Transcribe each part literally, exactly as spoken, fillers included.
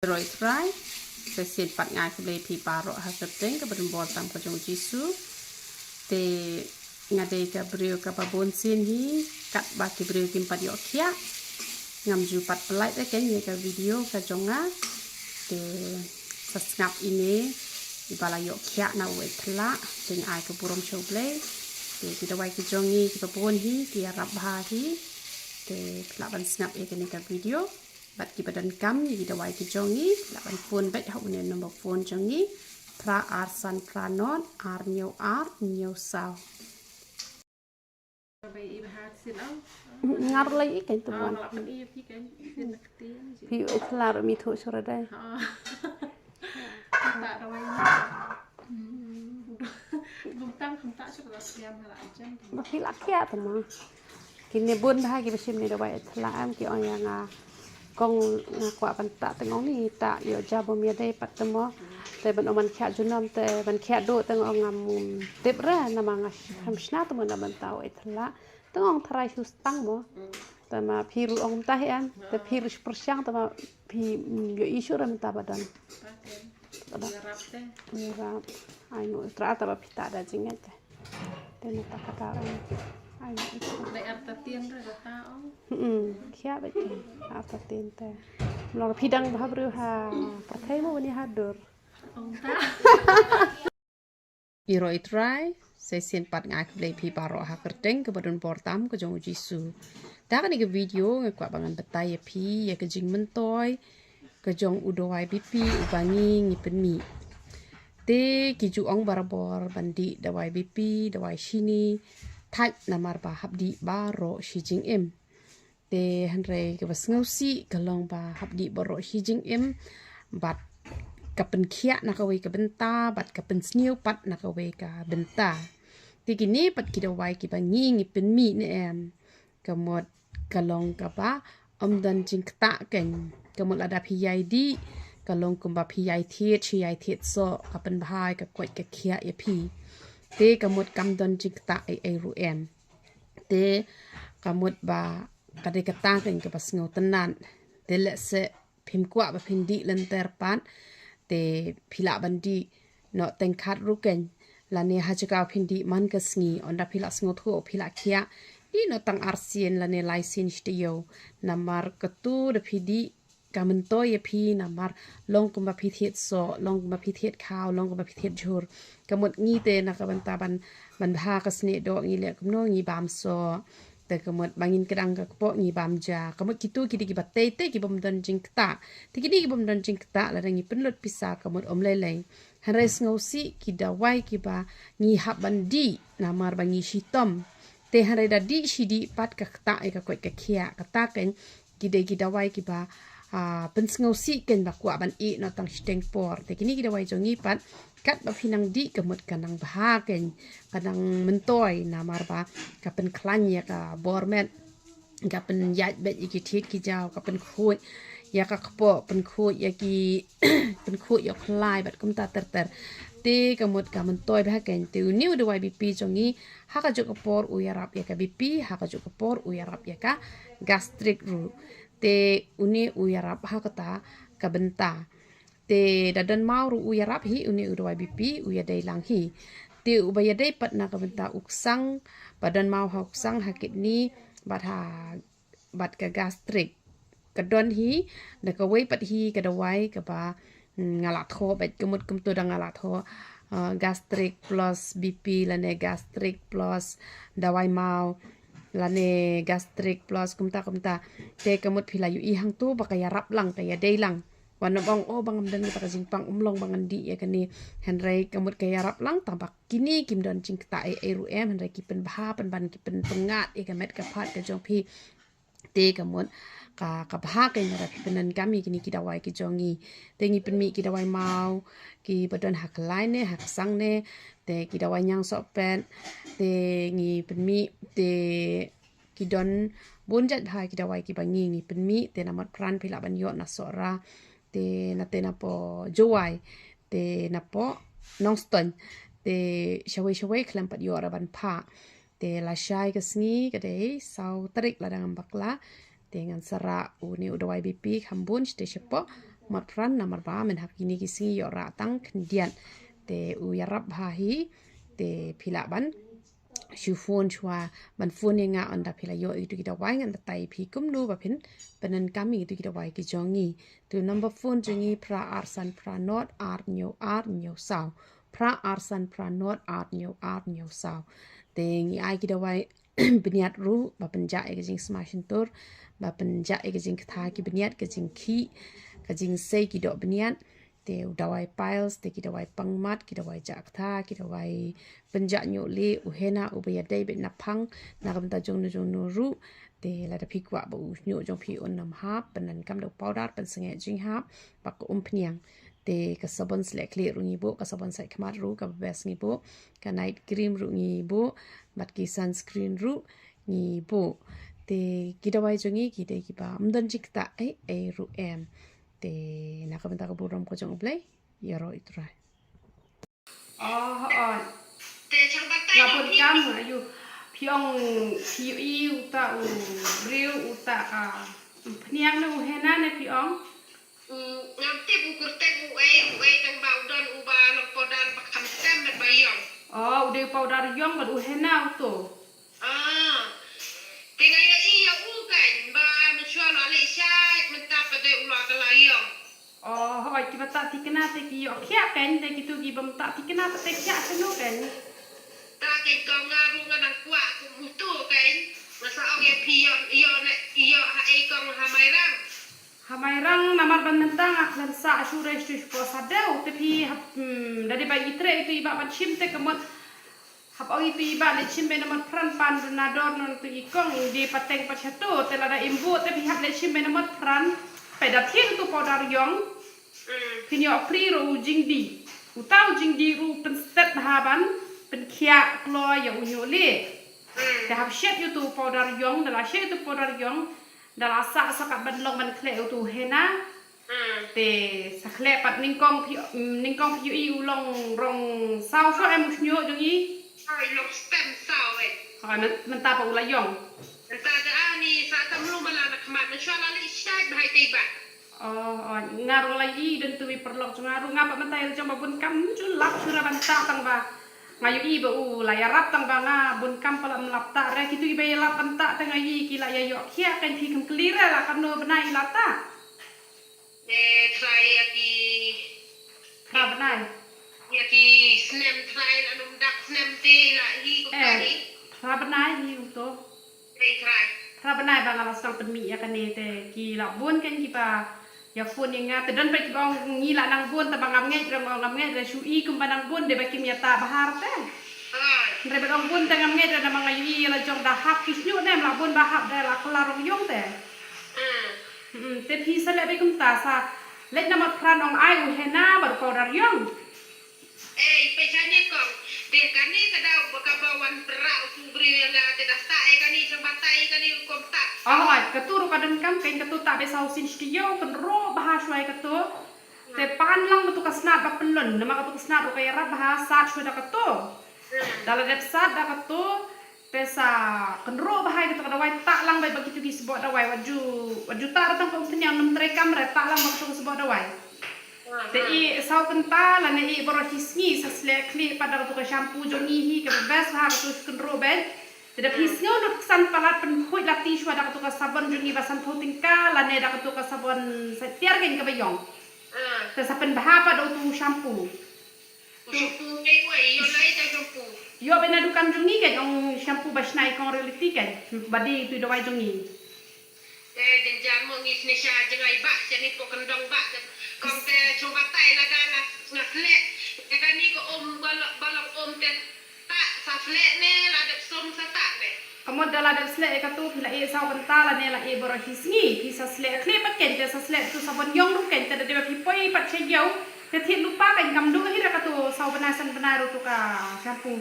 Roi trai, sa sien pat nga ai khublei phi baroh ha ka kyrteng kaba donbor tam ka jong u Jisu. Te nga dei ka briew kaba bun sien hi, katba ki briew kim pat ïoh khiah. Ngam ju pat pynlait da kane ka video ka jong nga. Te sa sngap ine iba la ïoh khiah na u Ethla, te nga ai ka burom sha u Blei. Te ki dawai ki jong ngi kiba bun hi ki ïarap bha hi. Te phi lah ban sngap ïa kane ka video. Bad kiba donkam ïa ki dawai ki jong ngi, lah ban phone beit ha une number phone jong ngi, phra ar san phra not ar hynñiew ar hynñiew saw. Ngar lei i kan tu wan. Phi u Ethla ruh mi thu sura dai. Ba phi lah khiah te mo. Kine bun bha kiba shim ne dawai Ethla em, ki ong ïa nga kong nga kwah ban tah, te nga ong ni tah ïoh jabom ïa dei pat te mo. Te ban ong ban khiah junom te ban khiah duh te nga ong ngam tip re namar nga ham shna te mo na ban tah u Ethla. Te nga ong tharai shu stang mo. Te ma phi ruh ong mynta hi em. Te phi ruh shu pyrshang te ma phi ïohi shuh re mynta ba don. Ïarap. Ai no tra ta ba phi tah da jingngeit te. Te na ta kata ong. Ai no. Dei artatien re kata ong. Hmm, khiah beit te. Artatien te. Mlor phi dang bha briew ha pyrthei mo bani ha dur. Ong ta. Iro i trai, sa sien pat nga ai khublei phi baroh ha kyrteng kaba donbor tam ka jong u Jisu. Ta kane ka video nga kwah ba ngan batai ïa phi ïa ka jingmyntoi ka jong u dawai B P uba ngi ngi pynmih. Te ki ju ong barabor ban dih dawai B P, dawai shini, thait namar ba hap dih baroh shi jingim. Te hynrei kaba sngewsih ka long ba hap dih baroh shi jingim bad ka pynkhiah na kawei ka bynta bad ka pynsniew pat na kawei ka bynta. Te kine pat ki dawai kiba ngi ngi pynmih ne em. Ka mut ka long kaba ym don jingktah kein. Ka mut lada phi ïai dih ka long kumba phi ïai thied shi ïai thied soh, ka pynbha ïa ka koit ka khiah ïa phi. Te ka mut kam don jingktah ei ei ruh em. Te ka mut ba ka dei kata kein kaba sngewtynnat. Te lehse phim kwah ba phin dih lynter pat, te phi lah ban dih noh teng khat ruh kein, lane ha jaka phin dih man ka sngi, ynda phi lah sngewthuh phi lah khiah, dih noh tang arsien lane laisien shi taïew. Namar katu da phi dih ka myntoi ïa phi namar long kumba phi thied soh, long kumba phi thied khaw, long kumba phi thied jhur. Ka mut ngi te na ka bynta ban, ban bha ka snieh doh ngi leh kumno, ngi bam soh. Te ka mut ba ngin kdang ka kpoh ngi bam ja. Ka mut kitu ki dei kiba tei tei kibym don jingktah. Te kine kibym don jingktah lada ngi pynlut pisa ka mut ym lei lei. Hynrei sngewsih ki dawai kiba ngi hap ban dih namar ba ngi shitom. Te hynrei da dih shi dih pat ka ktah ïa ka koit ka khiah, kata kein ki dei ki dawai kiba, ah, pynsngewsih kein ba kwah ban ïeh noh tang shiteng por. Te kine ki dawai jong ngi pat katba phi nang dih ka mut ka nang bha kein, ka nang myntoi namar ba ka pynkhlaiñ ïa ka bor met, ka pynïaid beit ïa ki thied ki jaw, ka pynkhuid ïa ka kpoh, pynkhuid ïa ki pynkhuid ïa u khlai bad kumta ter ter. Te ka mut ka myntoi bha kein. Te une u dawai B P jong ngi ha kajuh ka por u ïarap ïa ka B P, ha kajuh ka por u ïarap ïa ka gastric ruh. Te une u ïarap ha kata ka bynta. Te da don maw ruh u ïarap hi, une u dawai B P u ïadei lang hi. Te uba ïadei pat na ka bynta u ksang, ba don maw ha u ksang, ha kidney bad ha, bad ka gastric. Ka don hi, da kawei pat hi ka dawai kaba, mm, nga la thoh bad ka mut kumta da nga la thoh, ah, gastric plus B P lane gastric plus dawai maw lane gastric plus kumta kumta. Te ka mut phi la ïohi hangtu ba ka ïarap lang, ka ïadei lang. Wat nym ong, oh, ba ngam don kata ka jingpang, ym long ba ngan dih ïa kane. Hynrei ka mut ka ïarap lang, tang ba kine kim don jingktah ei ei ruh em, hynrei ki pynbha pynban, ki pynpyngngad ïa ka met ka phad ka jong phi. Te ka mut ka, ka bha kein lada phi pyndonkam ïa kine ki dawai ki jong ngi. Te ngi pynmih ki dawai maw kiba don ha ka lai ne ha ka sang ne, te ki dawai ñiangsohpet, te ngi pynmih, te ki don bun jait bha ki dawai kiba ngi ngi pynmih, te na Motphran phi lah ban ïoh, na Sohra, te na, te na poh Jowai, te na poh Nongstoiñ, te shawei shawei khlem pat ïoh ruh ban phah. Te lashai ka sngi ka dei saw tarik lada ngam bakla, te ngan sa rah une u dawai B P kham bun shatei shapoh Mat pran namar ba mynhap kine ki sngi ïoh rah tang khyndiat. Te u ïarap bha hi. Te phi lah ban shu phone shuwa ban phone ïa nga ynda phi la ïoh ïa kitu ki dawai ngan batai phi kumno ba phin pyndonkam ïa kitu ki dawai ki jong ngi. Te number phone jong ngi phra ar san phra nod ar hynñiew ar hynñiew saw. Phra ar san phra nod ar hynñiew ar hynñiew saw. Te ngi ai ki dawai bniat ruh ba pynjah ïa ka jingsma shyntur, ba pynjah ïa ka jingktha ki bniat, ka jingkhih, ka jingsei ki doh bniat. Te u dawai piles, te ki dawai pangmat, ki dawai jah ktha, ki dawai pynjah ñiuh lieh, u henna uba ïadei bad naphang na ka bynta jong no jong no ruh. Te lada phi kwah ba u shñiuh jong phi un ym hap, pyndonkam da u powder pynsangeh jinghap bad ka umphniang. Te ka sabon sleh khlieh ruh ngi buh, ka sabon sait khmat ruh kaba best ngi buh, ka night cream ruh ngi buh, bad ki sunscreen ruh ngi buh. Te ki dawai jong ngi ki dei kiba ym don jingktah ei ei ruh em. Te na ka bynta ka burom ka jong U Blei, ïaroh ïa U Trai. Oh, oh. Te chang batai nga bun kam nga ïoh. Phi ong phi ïohi uta u briew uta ka umphniang ne u henna ne phi ong? Mm, ngam tip u kyrteng uei uei tang ba u don uba long powder ba kham stem bad ba ïong. Oh, u dei u powder ïong bad u henna uto. Ah. Te nga ïohi ïa u kan ba mynshuwa la leh shait mynta pat dei u la ka la ïong. Oh, hooid, kiba tah thikna te ki ïoh khiah kan, te kitu ki bym tah thikna pat te khiah shano kan. Ta kan kong nga ruh nga dang kwah kum uto kan. Nga sa ong ïa phi ïoh ïoh ne ïoh ha ei kong ha Mairang. Ha Mairang namar ban mynta nga khlem sah shuh re shuh shuh sa dei te phi hap, hmm, da dei ba i trei itu i ba ban shim te ka mut. Hap ong itu i ba leit shim bad na mot pran pan duna dor non tu i kong di pateng pat shato te lada im buh te phi hap leit shim bad na mot pran. Phi da thied utu powder ïong. Mm. Phin ïoh free ruh u jingdih. Uta u jingdih ruh pynstet ha ban pynkhiah kloi ïa u ñiuh lieh. Mm. Te hap shet ïa utu powder ïong, da la shet ïa utu powder ïong, da la sah sa kat ban long ban khleh ïa utu henna. Hmm. Te sa khleh pat nyngkong phi, mm, nyngkong phi ïohi u long rong saw shuh em u shñiuh jong i. Ai, long stem saw eh. Ha, men-, mynta pat u la ïong. Mynta da ani sa tam lu mala na khmat na shwa la li shai bhai tei ba. Oh, oh, nga ruh la ïohi don tu i paralok jong nga ruh nga pat mynta ïa la jong ba bun kam ju lap shu ra ban tah tang ba. Nga ïohi ba u la ïarap tang ba nga bun kam pat la ym lap tah re kitu i ba ïalap ban tah te nga ïohi ki la ïa ïoh khiah kan phi khlem kylli re la katno bnai i la tah. Eh, try ïa ki. Phra bnai. Ïa ki snem try la num dak snem te la hi ko. Eh, try. Phra bnai hi uto. Try, try. Phra bnai ba nga la sdang pynmih ïa kane te ki la bun kan kiba ïa phone ïa nga te don pat kiba ong ngi la nang bun te ba ngam ngeit re, ngam ngeit re shu i kumba nang bun de ba kim ïa tah bha te. Ah. Hynrei ba ong bun te ngam ngeit re namar nga ïohi ïa la jong da hap ki shñiuh ne em la bun ba hap de la kylla rong ïong te. Hmm. Hmm, te phi sa leh beit kumta sa leit na mot pran ong ai u henna bad u powder ïong. Eh, i peit shane kong. Te kane ka dei ba kaba wan pra u briew ïa nga te da tah ïa kane shang batai ïa kane rukom tah. Oh, ai, katu ruh ka donkam kein katu tah beit saw sien shi taïew kynroh bha shuwa ïa katu. Te pan lang katu ka snat ba pynlun namar katu ka snat ruh ka ïarap bha sat shuwa da katu. Hmm. Da la dep sat da katu. Te sa kynroh bha ïa katu ka dawai tah lang bha ïa kitu ki sboh dawai wat ju, wat ju tah ruh tang ka umphniang nym trei kam re tah lang bha katu ka sboh dawai. Te i saw kynta lane i baroh shi sngi sa sleh khlieh pat da katu ka shampoo jong ngi hi kaba best bha katu kynroh bha. Te da phi sngew lut ksan palat pynkhuid lati shuwa da katu ka sabon jong ngi ba sanphew tyngka lane da katu ka sabon sa tiar kein kaba ïong. Te sa pynbha pat da utu shampoo. Shampoo ngai wei, ïoh lai da shampoo. Ïoh beit na dukan jong ngi kan ong shampoo ba shna i kong Reality kan. Ba dei tu dawai jong ngi. Eh, jynjar mo ngi sni sha jngai ba, sha ni pok kendong ba. Kong te chong batai la da nga, nga sleh. Te kani ko om balok, balok om te ta sa sleh ne la dep som sa ta ne. Ka mut da la dep sleh ïa katu phi la ïeh saw kynta lane la ïeh baroh shi sngi phi sa sleh khlieh pat kein te sa sleh tu sabon ïong ruh kein te da dei ba phi poi pat sha ïew te thied lypa kein kam duh hi da katu saw bnai san bnai ruh tu ka shampoo.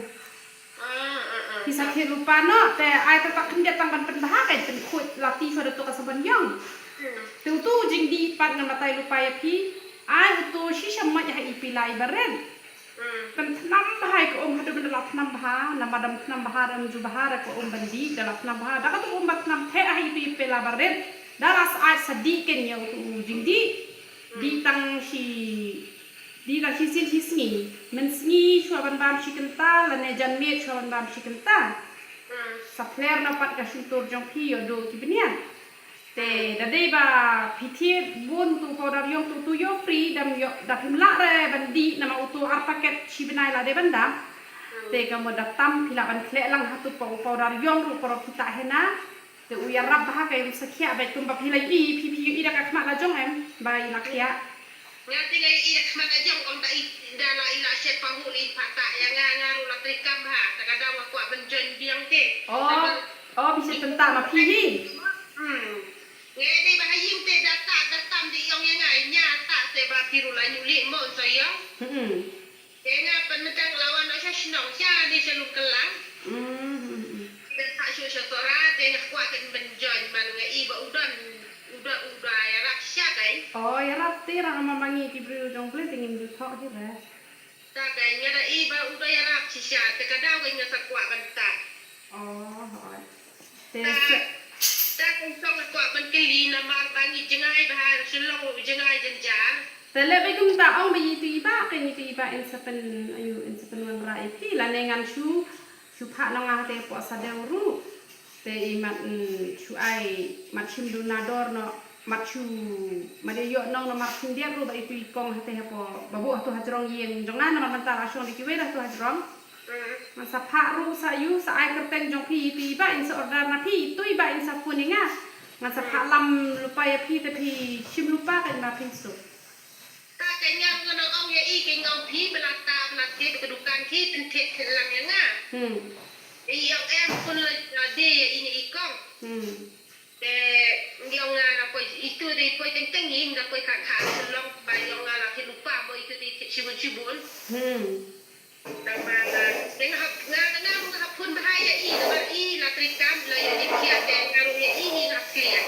Phi sa thied lypa noh te ai ta tak khyndiat tang ban pynbha kein pynkhuid lati shuwa da tu ka sabon ïong. Te utu jingdih pat ngan batai lypa ïa phi ai utu shisha mait ha i pela i barit. Pynthnam bha ïa ka um haduh ban da la thnam bha, namar da thnam bha da um ju bha da ka um ban dih, da la thnam bha, da katu um ba thnam theh ha itu i pela barit, da la syaid sa dih kein ïa utu u jingdih. Dih tang shi, dih tang shisien shisngi. Mynsngi shuwa ban bam shi kynta, lane janmiet shuwa ban bam shi kynta. Sa pler na pat ka shyntur jong phi ïoh duh ki bniat. Te da dei ba phi thied bun utu u powder ïong, utu u ïoh free, dam ïoh, da phim lah re ban dih namar utu ar paket shi bnai la dei ban dam. Te ka mut da tam phi lah ban khleh lang ha utu u powder ïong ruh, para phi tah hena. Te u ïarap bha, ka ïoh sakhiah bha, kumba phi la ïohi, phi, phi ïohi da ka khmat la jong em ba i la khiah. Nga te nga ïohi da ka khmat la jong, ong da i, da la i la shet pahuh, la i phah tah ïa nga, nga ruh la trei kam bha, ta ka daw nga kwah ban join biang te. Oh, oh, phi shet pyntah ma phi hi. Hmm. Nga dei ba ha ïing te da tah, da tam dei ïong ïa nga, ïa nga tah te ba phi ruh la ñiuh lih mo so ïong. Hmm. Te nga pynmynta la wan sha shnong sha ni sha Lum Kylang. Mm, mm, mm. Te sa shu sha Tora te nga kwah kan ban join man nga i ba u don, u don, u da ïarap sha kai. Oh, ïarap te rang ma ma ngi ki briew jong Blei te ngim ju thok hi re. Ta kai nga da i ba u da ïarap shisha te ka daw kai nga sa kwah ban ta. Oh, hooid. Te ta, sa ta kong song ka kwah ban kylli namar ba ngi jngai bha, Shillong ruh jngai jynjar. Te leh beit kumta, ong beit ïa itu i bah, kein itu i bah in sa pyn, ayu, in sa pynwanrah ïa phi, lane ngan shu, shu phah noh nga hate hapoh Sadew ruh. Te i mat, mm, shu ai, mat shim duna dor noh, mat shu, mat ïoh ïoh nong noh mat khyndiat ruh bad itu i kong hate hapoh, ba buh hato hajrong ïing jong nga namar mynta la shong da kiwei da hato hajrong. Ngan sa phah ruh sa ïoh sa ai kyrteng jong phi itu i bah in sa order na phi itu i bah in sa phone ïa nga. Ngan sa phah lam lypa ïa phi te phi shim lypa kein ba phin suk. Ta kein nga ruh ngan ong ïa i kein nga ong phi ba la ta ba la tip ka dukan ki pyntip pyntip lang ïa nga. Hmm. I ong em pun la, la dei ïa i ne i kong. Hmm. Te ïong nga la poi itu te i poi teng teng i nga poi kha kha Shillong ba ïong nga la ki lypa mo itu te i tip shibun shibun. Hmm. Tang ba nga, nga hap, nga, nga, nga hap phone bha ïa i, namar i la trei kam, la ïoh i khia te nga ruh ïa i, i la khia.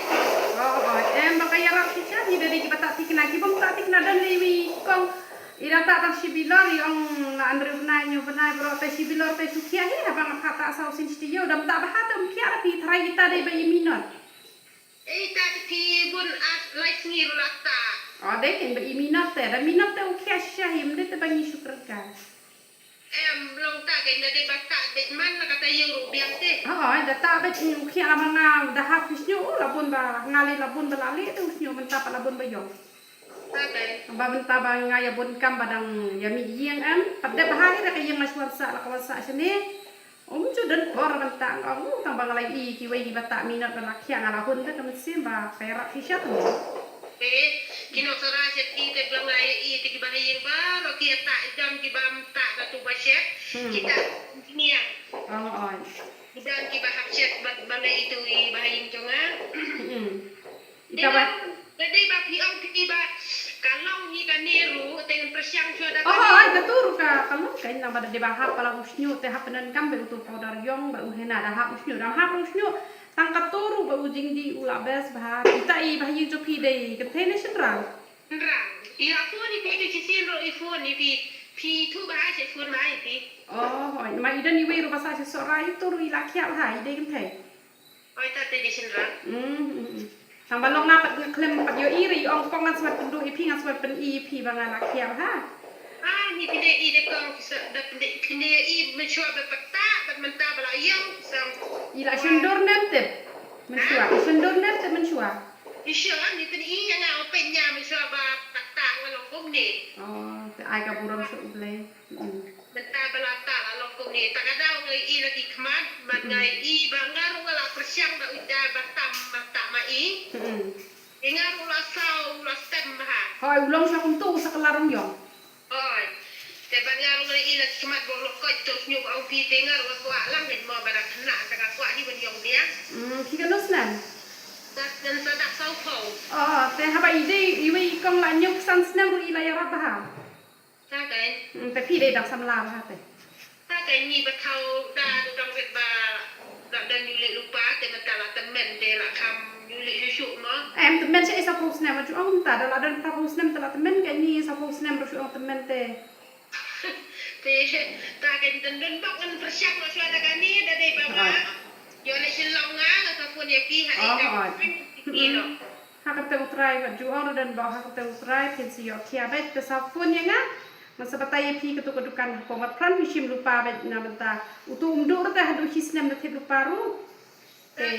Oh, oh, em ba ka ïarap shisha hi da dei kiba ta thikna, ki bym ta thikna don lei wi kong. I da ta tang shi bilor i ong la hynriew bnai hynñiew bnai baroh te shi bilor te shu khia hi, haba nga phah ta saw sien shi taïew, dam ta bha te ym khia la phi tharai ita dei ba i minot. Ei ta te phi bun ar lai sngi ruh la ta. Oh, dei kein ba i minot te, da minot te u khia shisha hi, ym dei te ba ngi shu kren kai. Em, long ta kein da dei ba ta beit man la kata ïew ruh biang te. Oh, da ta beit u khia la ba nga da hap phi sñiuh, u la bun ba nga lei la bun ba la leh te u sñiuh mynta pat la bun ba ïong. Ta kein. Ba mynta ba nga ïa bun kam ba dang ïa mih ïing em, pat dep bha hi da ka ïing nga shu wan sah la ka wan sah shane. Um ju don por ban tang ong, tang ba nga la i kiwei kiba ta minot ba la khiah nga la hun da ka mynsiem ba ka ïarap shisha tu. Te ki nongshakri sha ki te ba nga i te kiba ha ïing baroh ki ta i don kiba ta da tu ba shet. Hmm. Ki ta engineer. Oh, oh. Ki don kiba hap shet ba, ba nga i tu i ba ha ïing jong nga. Hmm. Ita ba. Te da dei ba phi ong phi ba ka long hi kane ruh te ngan pyrshang shuwa da kane. Oh, ai, ka tu ruh ka, ka long kein nang ba da dei ba hap ba la u sñiuh te hap pyndonkam beit utu powder ïong bad u henna da hap u sñiuh, da hap u sñiuh. Tang ka tu ruh ba u jingdih u la best bha. Ita i ba ha ïing jong phi dei kynthei ne shynrang? Shynrang. I la phone ïa phi tu shisien ruh i phone ïa phi. Phi tu bha sha phone bha ïa phi. Oh, hooid. Ma i don iwei ruh ba sah sha Sohra i tu ruh i la khiah bha i dei kynthei. Oi, ta te dei shynrang. Mm, mm, mm. Tang ba long nga pat nga khlem pat ïohi re i ong kong ngan sa wan pynduh ïa phi, ngan sa wan pyni ïa phi ba nga la khiah ha. Ah, ni phi dei i de kong ki sa da phi dei, phi dei i mynshuwa ba pat ta, bad mynta ba la ïong, sa. I la shon dur nem tip. Mynshuwa, i shon dur nem tip mynshuwa. I shon, ni pyni ïa nga, o pyn ïa mynshuwa ba pat ta nga long kumne. Oh, te ai ka burom sha U Blei. Mm. Mynta ba la ta la long kumne, ta ka daw nga i la ki khmat, bad nga i ba nga ruh nga la pyrshang da uta ba tam ba ta ma i. Mm. I nga ruh la saw, la stem bha. Hooid, u long sha kumtu u sa ka la rung ïong. Hooid. Te bad nga ruh nga i la ki khmat ba u la koit to sñiuh ba ong phi te nga ruh nga kwah lang ngan mo ba da khynnah ta ka kwah hi ban ïong biang. Mm, phi kano snem? Dak ngan sa dak saw phew. Oh, te haba i dei iwei i kong la ñiew ksan snem ruh i la ïarap bha. Ka kein. Mm, te phi dei dang samla bha te. Ka kein ngi ba thaw da dang rit ba la don ïu leh lypa te mynta la tymmen te la kham ïu leh shuh shuh mo. Em tymmen sha i sa phew snem ju ong mynta da la don phra phew snem te la tymmen kein ngi sa phew snem ruh shu ong tymmen te. Te ta kein tymmen bok ngan pyrshang lo shuwa da kane da dei ba nga. Ïoh leh Shillong nga nga sa phone ïa phi ha i da. Ïoh. Ha ka kyrteng U Trai, wat ju ong ruh don ba ha ka kyrteng U Trai phin sa ïoh khia beit, te sa phone ïa nga. Ngan sa batai ïa phi katu ka dukan ha Pong Wat Pran, phi shim lypa beit na bynta utu um duh ruh te haduh shi snem da thied lypa ruh. Te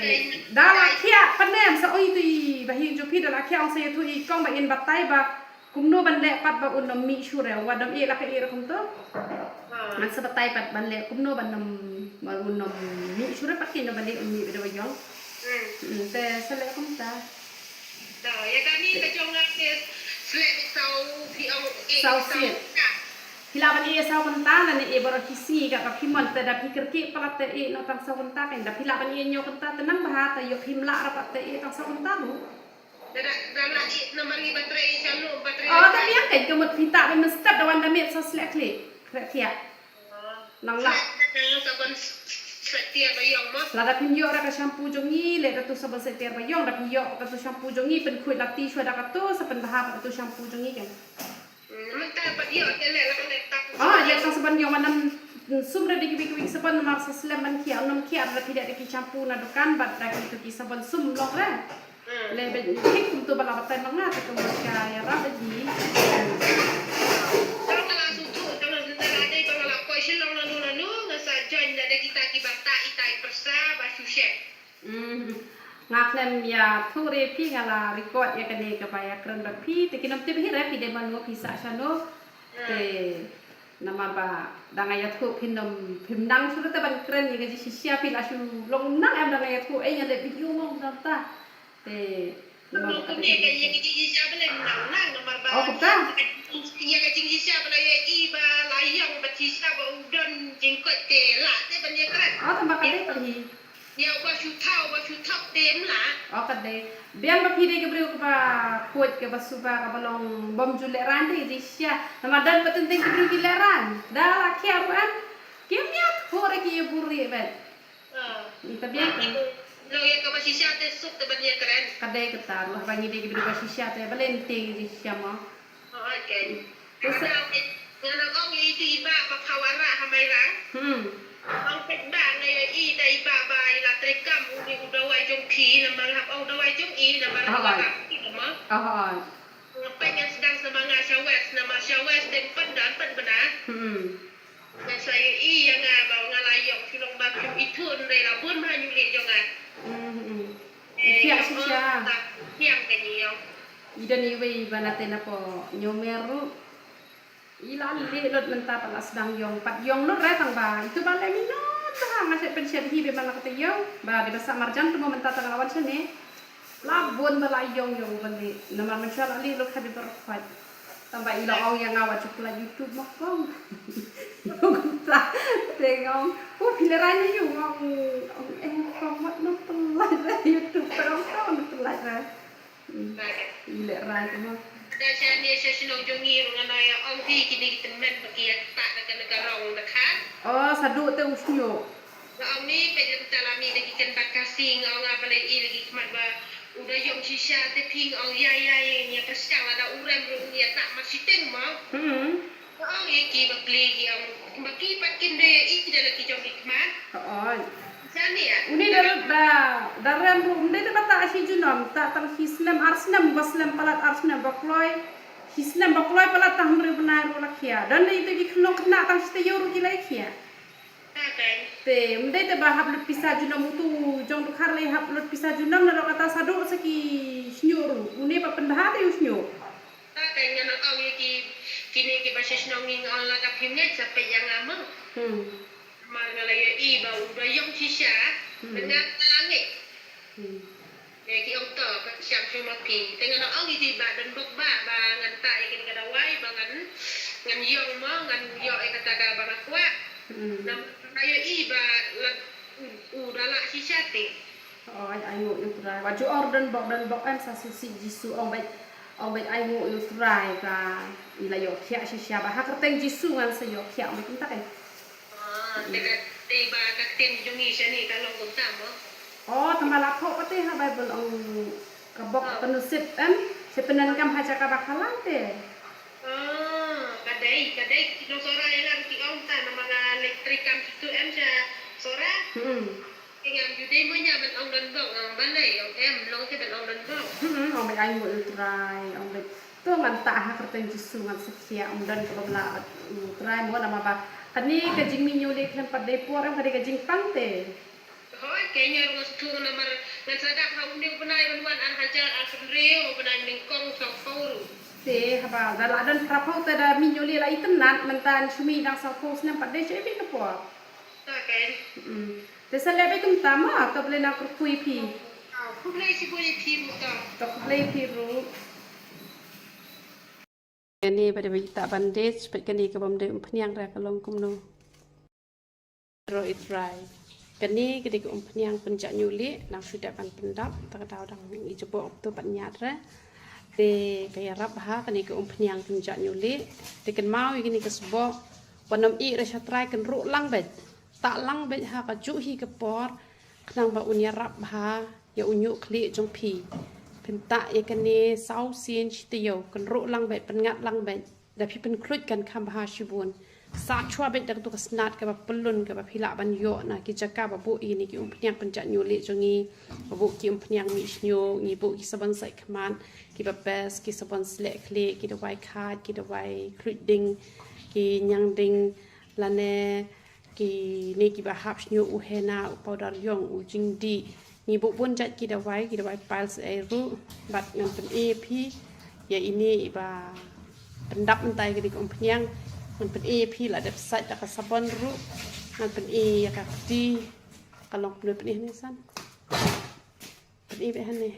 da la khia pat ne, sa ong ïa tu i bahaïing jong phi, da la khia ong sa ïathuh i kong ba in batai ba kumno ban leh pat ba un ym mih shuh re, wat ym ïeh la ka ïeh ruh kumto. Ngan sa batai pat ban leh kumno ban ym, ban un ym mih shuh re pat, kino ban leh un mih beit da ba ïong. Hmm, te sa leh kumta. Da, ïa kane ka jong nga te sleh beit saw, phi ong eh, saw sien. Phi lah ban ïeh saw kynta lane ïeh baroh shi sngi, katba phi mon, te da phi kyrkieh palat te ïeh noh tang saw kynta, kan da phi lah ban ïeh hynñiew kynta te nang bha, te ïoh phim lah ra pat te ïeh tang saw kynta ruh. Da, da, da lah ïeh namar ngi ba trei shalor, ba trei. Oh, te biang, kan ka mut phi tah ban mynstep da wan da miet sa sleh khlieh, khreh thiah. Nang lah. Sabon sait tiar ba ïong mo. Lada phin ïoh ra ka shampoo jong ngi, leh da tu sabon sait tiar ba ïong, da phi ïoh ka tu shampoo jong ngi, pynkhuid lati shuwa da katu, sa pynbha ka tu shampoo jong ngi kan. Hmm, mynta pat ïoh te leh la ka leh tang. Ah, ïa tang sabon ïong, wan ym sum re da kiwei kiwei sabon, namar sa slem ban khiah, ym khiah da phi leh da ki shampoo na dukan, bad da ki tu ki sabon sum long re. Hmm. Le bad thik kumto ba la batai ma nga te kumba ka ïarap da hi. Tang ka la shu tu, tang ka la dei ba nga la poi Shillong lano lano, nga sa join da kita ki ba ta itai pyrsa ba shu share. Hmm. Nga khlem ïathuh re phi, nga la record ïa kane kaba ïakren bad phi, te kin ym tip hi re phi dei mano, phi sah shano. Hmm. Te namar ba da nga ïathuh phin ym, phim nang shuh te ban kren ïa ka jingshisha, phi la shu long nang em da nga ïathuh, eh, nga leh video mo kumta. Te namar ba ka dei ka ïa ka jingshisha ba leh nang nang, namar ba. Oh, kumta? Ïa ka jingshisha ba la ïohi ba la ïong ba shisha ba u don jingkoit te lah te ban ïakren. Oh, tang ba ka dei pat hi. Ïa uba shu thaw, uba shu thok te em lah. Oh, ka dei. Biang ba phi dei ka briew kaba khuid, kaba suba, kaba long bym ju lehraiñ te jingshisha. Namar don ba teng teng ki briew ki lehraiñ. Da la khiah ruh em. Kim ïathuh re ki ïa buri bad. Ah. Te biang ka. Long ïa kaba shisha te suk te ban ïakren. Ka dei kata ruh, haba ngi dei ki briew ba shisha te balei ngi tieng jingshisha mo. Oh, okay. Te sa- Nga la ong ïa itu i bah ba pha wanrah ha Mairang. Hmm. Ong peit bah, nga ïohi da i bah ba i la treikam une u dawai jong phi, namar hap ong dawai jong i, namar i wanrah phi namar. Nga peit ngan sdang sa ma nga sha West, namar sha West te pyndan pynbna. Hmm. Nga sa ïohi ïa nga ba nga la ïong shu long ba phim ithuh, hynrei la bun bha ïa u leh jong nga. Hmm, hmm. Eh, ïa shisha. Ïa ka ïong. I don iwei ba na te na po Ñiewmer ruh. I la leh lut mynta pat la sdang ïong, pat ïong lut re tang ba itu ba leh minot bha, nga shet pynshet hi ba man la kata ïong ba dei ba sah marjan tu mo mynta tang la wan shane. La bun ba la ïong ïong ba leh namar mynshuwa la leh lut khat ba rkhot. Tang ba i la ong ïa nga wat ju pynlait YouTube mo kong. Ïong kumta te nga ong u phi lehraiñ ïa u, nga ong eh kong wat nang pynlait re YouTube, kong wat nang pynlait re. Hmm. Lehraiñ mo. Da shane sha shnong jong ngi ruh nga ïa ong hi kine ki tymmen ba ki ïa ktah da kane ka rong da khat. Oh, sa duh te u shñiuh. Nga ong ni peit lem ta la mih da ki kynbat Khasi, nga ong nga balei i la ki khmat ba u da ïong shisha te phi, nga ong ïa ïa ïa pyrshang lada u rem ruh ïa tah mar shiteng mo. Hmm. Nga ong ïa ki ba kli ki ong ba ki pat kim dei ïa i da la ki jong ki khmat. Oi. Une da, da, da rem ruh, um dei te ba tah shi junom, tah tang shi snem, ar snem, ba slem palat, ar snem ba kloi, shi snem ba kloi palat tang hynriew bnai ruh la khia. Don dei te ki khynnah khynnah tang shi taïew ruh ki la khia. Te, um dei te ba hap lut pisa junom, utu jong dkhar lei hap lut pisa junom, naduh kata sa duh sa ki shñiuh ruh, une ba pynbha te u shñiuh. Te ngan ong ïa ki, kine ki ba sha shnong ngi, nga ong lada phim ngeit sa peit ïa nga mo. Hmm. Namar nga la ïohi ba u da ïong shisha. Hmm. Te nga la ngeit. Hmm. Ïa ki ong to, pyrshang shuh ma phi. Te ngan ong ïa ki ba don bok ba, ba ngan tah ïa kane ka dawai, ba ngan, ngan ïong mo, ngan ïoh ïa kata ka ba nga kwah. Hmm. Namar nga ïohi ba la u, u da lah shisha te. Oi, ainguh ïa u Trai. Wat ju ong don bok, don bok em, sa sngewsih Jisu, ong beit, ong beit ainguh ïa u Trai ba ngi la ïoh khiah shisha, ba ha kyrteng Jisu ngan sa ïoh khiah, ong beit kumta kan. Ah, te ka, te ba ka ktien jong ngi shane ka long kumta mo. Oh, tang ba la thoh pat te ha Baibl ong ka bok ka nusip em, sa pyndonkam ha jaka ba khalat te. Ah, ka dei, ka dei ki nong Sohra ïa nga ki ong ta namar nga leit treikam kitu em sha Sohra. Hmm. Ïa, ïa, dei mo ïa ban ong don bok, ong balei, ong em, long te ban ong don bok. Hmm, ong beit ai mo u Trai, ong beit. To ngan tah ha kyrteng Jisu ngan sa khiah, ong don kaba bla bad u Trai mo namar ba kane ka jingmih ñiewlieh khlem pat dei por em, ka dei ka jingpang te. Hooid, ke ñiar ngan sa tu namar ngan sa dap ha une u bnai ban wan ar hajar ar pynriew, u bnai nyngkong sawphew ruh. Te haba da la don phraphew te da mih ñiewlieh la itynnat, mynta shu mih dang sawphew snem pat dei sha iwei ka por. Okay. Mm. Te sa leh beit kumta mo, to Blei na kyrkhu ïa phi. Ah, khublei shibun ïa phi ruh ta. To khublei phi ruh. Kane ba dei beit ta bandage, bad kane ka bym dei umphniang re ka long kumno. Ro i Trai. Kane ka dei ka umphniang pynjah ñiewlieh, nang shu dep ban pyndap, ta ka daw dang i jabok to pat ñiat re. Te ka ïarap ha kane ka umphniang pynjah ñiewlieh. Te kynmaw ïa kane ka sbok. Wat nym ïeh re sha Trai, kynruh lang beit. Tah lang beit ha kajuh hi ka por, khnang ba un ïarap bha ïa u ñiuh khlieh jong phi. Pyntah ïa kane saw sien shi taïew, kynruh lang beit, pynngat lang beit. Da phi pynkhluit kan kham bha shibun. Sah shuwa beit da katu ka snat kaba pyllun kaba phi lah ban ïoh na ki jaka ba buh ïa kine ki umphniang pynjah ñiewlieh jong ngi. Ba buh ki umphniang mih shñiuh, ngi buh ki sabon sait khmat, kiba best, ki sabon sleh khlieh, ki dawai khaid, ki dawai khluit ding, ki ñiang ding, lane kine kiba hap shñiuh, u henna, u powder ïong, u jingdih. Ngi buh bun jait ki dawai, ki dawai piles ei ruh, bad ngan pyni ïa phi ïa ine iba pyndap mynta ïa kane ka umphniang, ngan pyni ïa phi la dep sait da ka sabon ruh, ngan pyni ïa ka kti, ka long kumno pyni hangne san. Pyni beit hangne.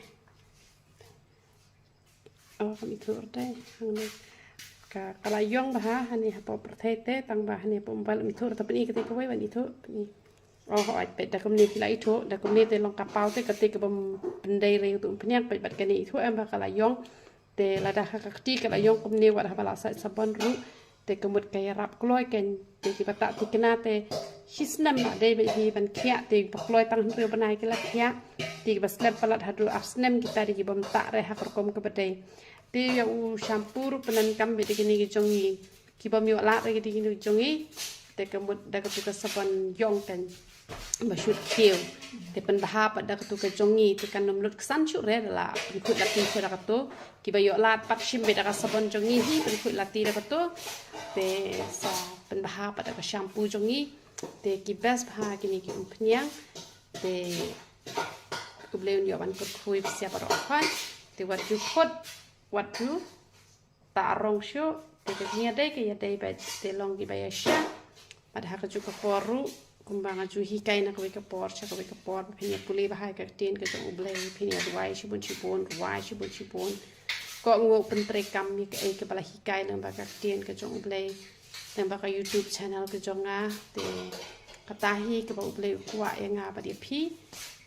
Oh, kam ithuh re te, hangne. Ka, ka la ïong bha, hangne hapoh pyrthei te, tang ba hangne hapoh mobile kam ithuh re te, pyni kata kawei ban ithuh, pyni. Oh, hooid, peit da kumne phi la ithuh, da kumne te long ka paw te, kata ka bym pyndei re utu umphniang, peit bad kane ithuh em ba ka la ïong. Te lada ha ka kti ka la ïong kumne wat haba la sait sabon ruh. Te ka mut ka ïarap kloi kein, te kiba tah thikna te shi snem la dei beit hi ban khiah, te ba kloi tang hynriew bnai ki la khiah, te kiba slem palat haduh ar snem kita dei ki bym tah re ha ka rukom kaba dei. Te ïa u shampoo ruh pyndonkam beit da kine ki jong ngi, ki bym ïoh lad re ki dei kine ki jong ngi, te ka mut da katu ka sabon ïong kein. Ba shut khiew. Te pynbha pat da katu ka jong ngi, te kan ym lut ksan shuh re da la pynkhuid lati shuh da katu. Kiba ïoh lad pat shim beit da ka sabon jong ngi hi, pynkhuid lati da katu. Te sa pynbha pat da ka shampoo jong ngi. Te ki best bha kine ki umphniang. Te U Blei un ïoh ban kyrkhu ïa phi baroh khoit. Te wat ju khot, wat ju tah rong shuh, te ka jingïadei ka ïadei beit, te long kiba ïasyah. Bad ha kajuh ka por ruh, kumba nga ju hikai na kawei ka por sha kawei ka por, ba phin ïa pule bha ïa ka ktien ka jong U Blei, phin ïa duwai shibun shibun, duwai shibun shibun. Kohnguh pyntreikam ïa kaei kaba la hikai lyngba ka ktien ka jong U Blei, lyngba ka YouTube channel ka jong nga. Te kata hi kaba U Blei u kwah ïa nga bad ïa phi.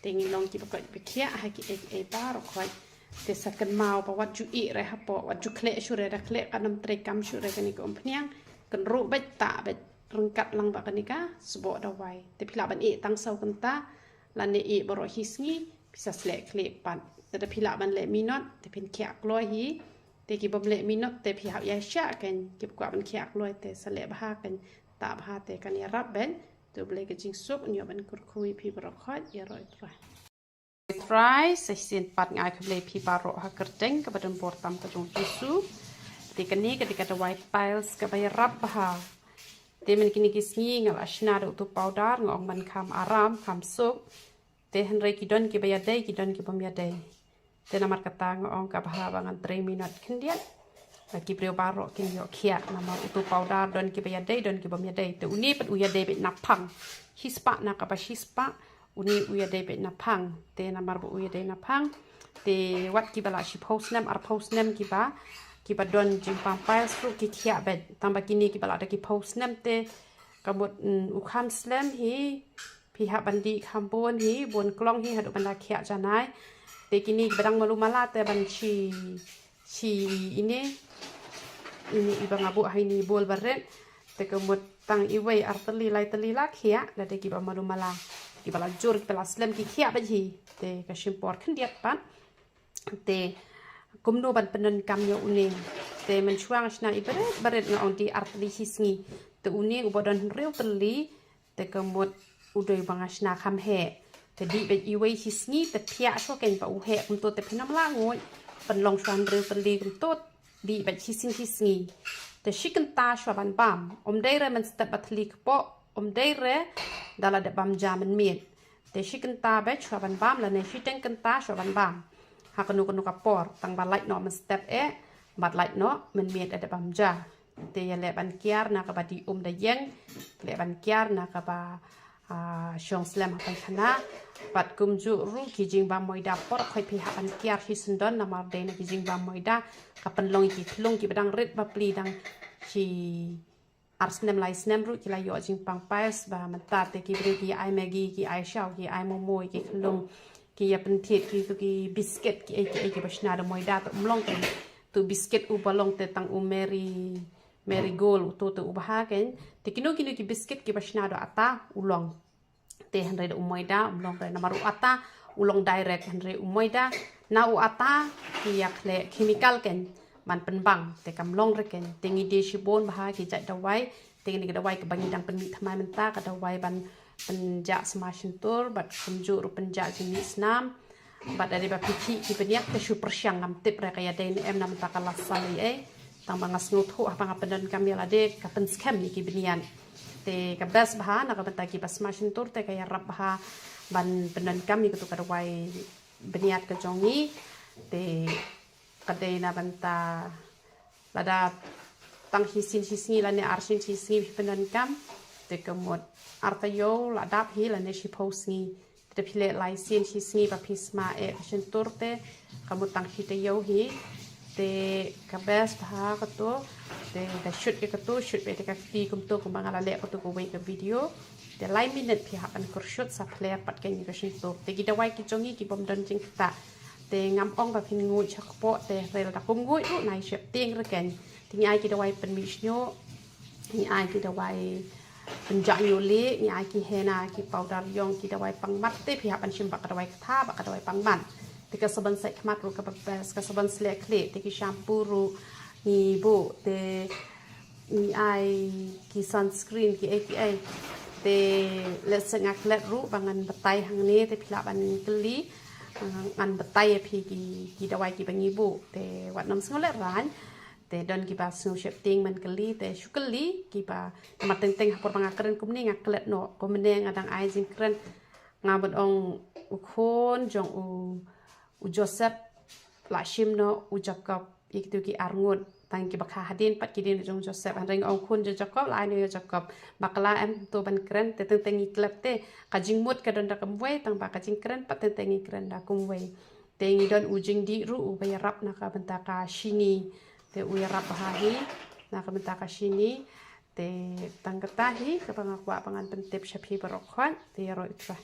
Te ngin long kiba koit ba khiah ha kiei kiei baroh khoit. Te sa kynmaw ba wat ju ïeh re hapoh, wat ju khleh shuh re, da khleh kan ym treikam shuh re kane ka umphniang. Kynruh beit, tah beit, ryngkat lang bad kane ka sboh dawai. Te phi lah ban ïeh tang saw kynta lane ïeh baroh hi sngi, phi sa sleh khleh pat. Te da phi lah ban leh minot, te phin khiah kloi hi. Te ki bym leh minot te phi hap ïasyah kein, kiba kwah ban khiah kloi te sa leh bha kein, tah bha te kan ïarap beit. Te U Blei ka jingsuk un ïoh ban kyrkhu ïa phi baroh khoit, ïaroh ïa U Trai. Trai, sa shisien pat nga ai khublei ïa phi baroh ha ka kyrteng kaba donbor tam ka jong U Jisu. Te kane ka dei ka dawai piles kaba ïarap bha. Te mynta kine ki sngi nga la shna da utu u powder, nga ong ban kham aram, kham suk. Te hynrei ki don kiba ïadei, ki don ki bym ïadei. Te namar kata nga ong kaba bha ba ngan trei minot khyndiat. Ba ki briew baroh kin ïoh khiah, namar utu u powder don kiba ïadei, don ki bym ïadei. Te une pat u ïadei beit naphang. Shispah na kaba shispah, une u ïadei beit naphang. Te namar ba u ïadei naphang, te wat kiba la shiphew snem, arphew snem kiba, kiba don jingpang piles ruh ki khiah beit. Tang ba kine kiba la da ki phew snem te ka mut, mm, u kham slem hi, phi hap ban dih kham bun hi, bun klong hi, haduh ban da khiah janai. Te kine kiba dang malu mala te ban shi, shi ine, ine iba nga buh ha ine i bowl ba rit. Te ka mut tang iwei ar tylli lai tylli la khiah, lada kiba malu mala. Kiba la jur, kiba la slem ki khiah beit hi. Te ka shim por khyndiat pat. Te kumno ban pyndonkam ïa une. Te mynshuwa nga shna i barit barit, nga ong dih ar tylli shi sngi. Te une uba don hynriew tylli, te ka mut u dei ba nga shna kham heh. Te dih beit iwei shi sngi te phiah shuwa kein ba u heh kumto te phin ym lah nguid. Pynlong shuwa hynriew tylli kumto, dih beit shisien shi sngi. Te shi kynta shuwa ban bam, ym dei re mynstep ba thylli kpoh, ym dei re da la dep bam ja mynmiet. Te shi kynta beit shuwa ban bam lane shiteng kynta shuwa ban bam. Ha kano kano ka por, tang ba lait noh mynstep eh, bad lait noh mynmiet eh da bam ja. Te ïa leh ban kiar na kaba dih um da ïeng, leh ban kiar na kaba shong slem ha paikhana. Bad kumjuh ruh ki jingbam moida por khoit phi hap ban kiar shi syndon, namar dei na ki jingbam moida ka pynlong ïa ki khlung kiba dang rit bapli dang shi ar snem lai snem ruh ki la ïoh jingpang piles ba mynta te ki briew ki ai Maggi, ki ai shaw, ki ai momo ïa ki khlung, ki ïa pynthied ki tu ki biscuit ki ei ki ei kiba shna da moida, te um long kein. Tu biscuit uba long te tang u Mary, Marigold, uto te u bha kein. Te kino kino ki biscuit kiba shna da ata u long. Te hynrei da u moida um long re, namar u ata u long direct, hynrei u moida na u ata ki ïa khleh chemical kein ban pynbang, te kam long re kein. Te ngi die shibun bha ki jait dawai. Te kane ka dawai kaba ngi dang pynmih thymmai mynta, ka dawai ban pynjah sma shyntur bad kumjuh ruh pynjah jingmih snam. Bad lada ba phi khih ki bniat te shu pyrshang, ngam tip re ka ïadei ne em, na mynta ka la saw ei ei. Tang ba nga sngewthuh haba nga pyndonkam ïa lade ka pynskhem ïa ki bniat. Te ka best bha na ka bynta kiba sma shyntur te ka ïarap bha ban pyndonkam ïa katu ka dawai bniat ka jong ngi. Te ka dei na bynta lada tang shisien shi sngi lane arsien shi sngi phi pyndonkam, te ka mut ar taïew la dap hi lane shiphew sngi. Te phi leh lai sien shi sngi ba phi sma eh ka shyntur te ka mut tang shi taïew hi. Te ka best bha katu. Te da shut ïa katu, shut beit ïa ka kti kumto kumba nga la leh katu kawei ka video. Te lai minit phi hap ban kyrshut sa phler pat kein ïa ka shyntur. Te ki dawai ki jong ngi ki bym don jingktah. Te ngam ong ba phin nguid sha kpoh, te hynrei lada kum nguid ruh nai sheptieng re kein. Te ngi ai ki dawai pynmih shñiuh, ngi ai ki dawai pynjah ñiuh lieh, ngi ai ki henna, ki powder ïong, ki dawai pangmat, te phi hap ban shim bad ka dawai ktha bad ka dawai pangmat. Te ka sabon sait khmat ruh kaba best, ka sabon sleh khlieh, te ki shampoo ruh ngi buh, te ngi ai ki sunscreen ki ei ki ei. Te lehse nga klet ruh ba ngan batai hangne, te phi lah ban kylli, ah, ngan batai ïa phi ki, ki dawai kiba ngi buh. Te wat nym sngew lehraiñ. Te don kiba sngew sheptieng ban kylli, te shu kylli kiba, namar teng teng ha por ba nga kren kumne nga klet noh, kumne nga dang ai jingkren. Nga mut ong u khun jong u, u Joseph la shim noh u Jakob ïa kitu ki arngut. Tang kiba kha hadien pat ki dien jong Joseph, hynrei nga ong khun jong Jakob la ai noh ïa u Jakob. Bakla em to ban kren, te teng teng ngi klet te ka jingmut ka don da kumwei, tang ba ka jingkren pat teng teng ngi kren da kumwei. Te ngi don u jingdih ruh uba ïarap na ka bynta ka shini. Te u ïarap bha hi na ka bynta ka shini. Te tang kata hi kaba nga kwah ba ngan pyntip sha phi baroh khoit. Te ïaroh ïa u Trai.